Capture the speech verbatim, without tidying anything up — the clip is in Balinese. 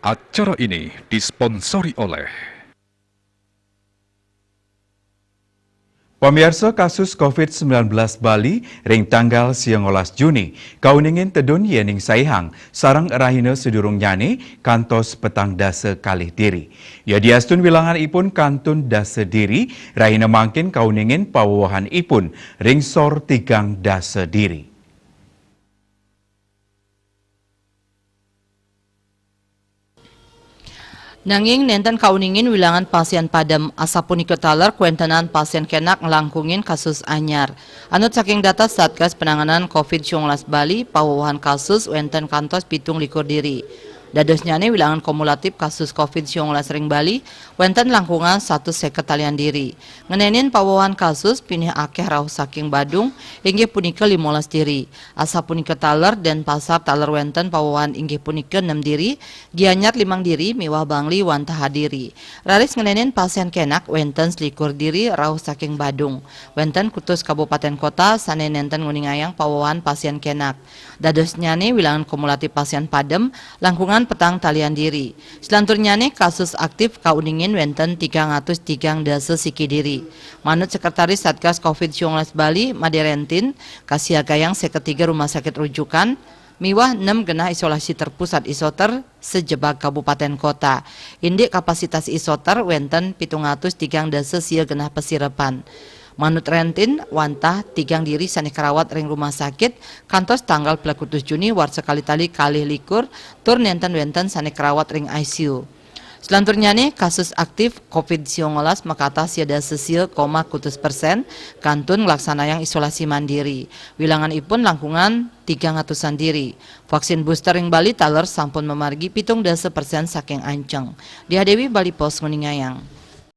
Acara ini disponsori oleh Pamiarsa, kasus covid sembilan belas Bali ring tanggal siangolas Juni kauningin tedun yéning saihang sareng rahina sadurungnyane kantos petang dasa kalih diri. Yadiastun wilanganipun kantun dasa diri, rahina mangkin kauningin pawewehanipun ring sor tigang dasa diri. Nanging nenten kauningin wilangan pasien padem, asapunika taler kawentenan pasien kenak nglangkungin kasus anyar. Anut saking data Satgas Penanganan covid sembilan belas Bali, pawewehan kasus wenten kantos pitung likur diri. Dadosnyane wilangan kumulatif kasus covid sembilan belas ring Bali wenten langkungan satus seket talian diri. Ngenenin pawewehan kasus pinih akeh rauh saking Badung, inggih punika limolas diri. Asapunika taler Denpasar taler wenten pawewehan inggih punika nem diri, Gianyar limang diri miwah Bangli wantah diri. Raris ngenenin pasien kenak wenten selikur diri rauh saking Badung. Wenten kutus kabupaten kota sane nenten nguningayang pawewehan pasien kenak. Dadosnyane wilangan kumulatif pasien padem langkungan petang talian diri. Selanturnyane kasus aktif kauningin wenten tigang atus tigang dasa siki diri. Manut Sekretaris Satgas covid sembilan belas Bali, Made Rentin, kasiagayang seket tiga rumah sakit rujukan miwah nem genah isolasi terpusat isoter sejebag kabupaten kota. Indik kapasitas isoter wenten pitung atus tigang dasa sia genah pasirepan. Manut Rentin, wantah tigang diri sane karawat ring rumah sakit kantos tanggal pelekutus Juni warsa kalih tali kalih likur, tur nenten wenten sane karawat ring I C U. Selanturnyane, kasus aktif covid sembilan belas makatah sia dasa sia koma kutus persen kantun nglaksanayang isolasi mandiri. Wilanganipun langkungan tigang atusan diri. Vaksin booster ring Bali taler sampun mamargi pitung dasa persen saking anceng. Diah Dewi, Bali Post, nguningayang.